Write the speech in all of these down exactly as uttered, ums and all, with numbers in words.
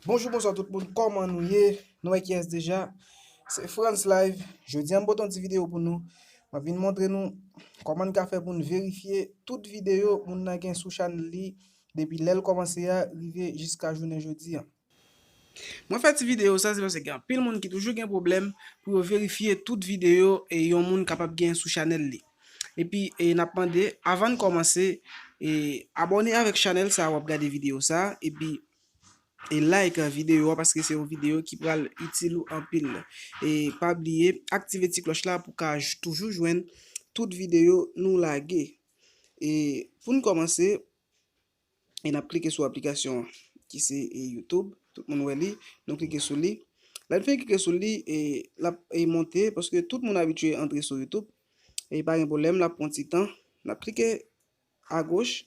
Bonjou, bonswa tout moun, kòman nou ye? Nou wè kiyès deja? Se Frantz Live. Jodi a m pote yon ti videyo pou nou. M ap vin montre nou kòman n ka fè pou n verifye tout videyo moun nan gen sou chanèl li depi lè l kòmanse a rive jiska jounen jodi a. Mwen fè ti videyo sa se paske gen anpil moun ki toujou gen pwoblèm pou yo verifye tout videyo e yon moun kapab gen sou chanèl li. Epi e n ap mande, avan n kòmanse, e abòne avèk chanèl sa w ap gade videyo sa, epi e like videyo a paske se yon videyo ki pral itil ou anpil. E pa bliye aktive ti klòch la pou ka j- toujou jwenn tout videyo nou lage. E pou n kòmanse, e n ap klike sou aplikasyon an ki se e YouTube. Tout moun wè li, nou klike sou li. Lè n fin klike sou li, e l ap e monte paske tout moun abitye antre sou YouTube. E pa gen pwoblèm, l ap pran ti tan. N ap klike agoch,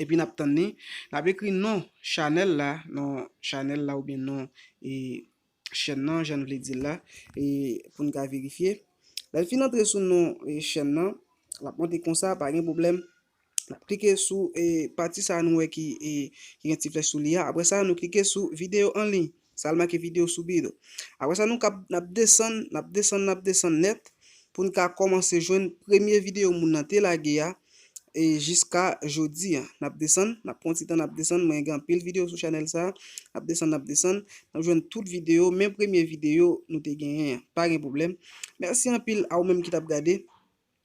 epi n ap tann li. N ap ekri non chanèl la, non chanèl la oubyen non e chèn nan, jan n vle di l la, e pou n ka verifye. Lè l fin antre sou non e chèn nan, l ap monte konsa, pa gen pwoblèm. N ap klike sou e pati sa a nou wè ki e ki gen ti flèch sou li a. Apre sa, nou klike sou videyo an liy. Sa l make videyo sou bid. Apre sa, nou kap n ap desann, n ap desann, n ap desann nèt pou n ka kòmanse jwenn premye videyo moun nan te lage a e jiska jodi a. N ap desann, n ap pran ti tan, n ap desann. Mwen gen anpil videyo sou chanèl sa a. N ap desann, n ap desann. N ap jwenn tout videyo, men premye videyo nou te genyen an. Pa gen pwoblèm. Mèsi anpil a ou menm ki t ap gade.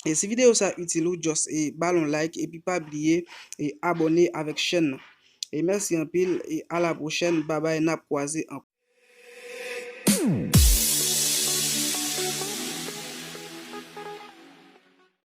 E si videyo sa itil ou, just e ba l yon like epi pa bliye e abòne avèk chèn nan. E mèsi anpil e a la pwochèn. Babay, n ap kwaze ankò.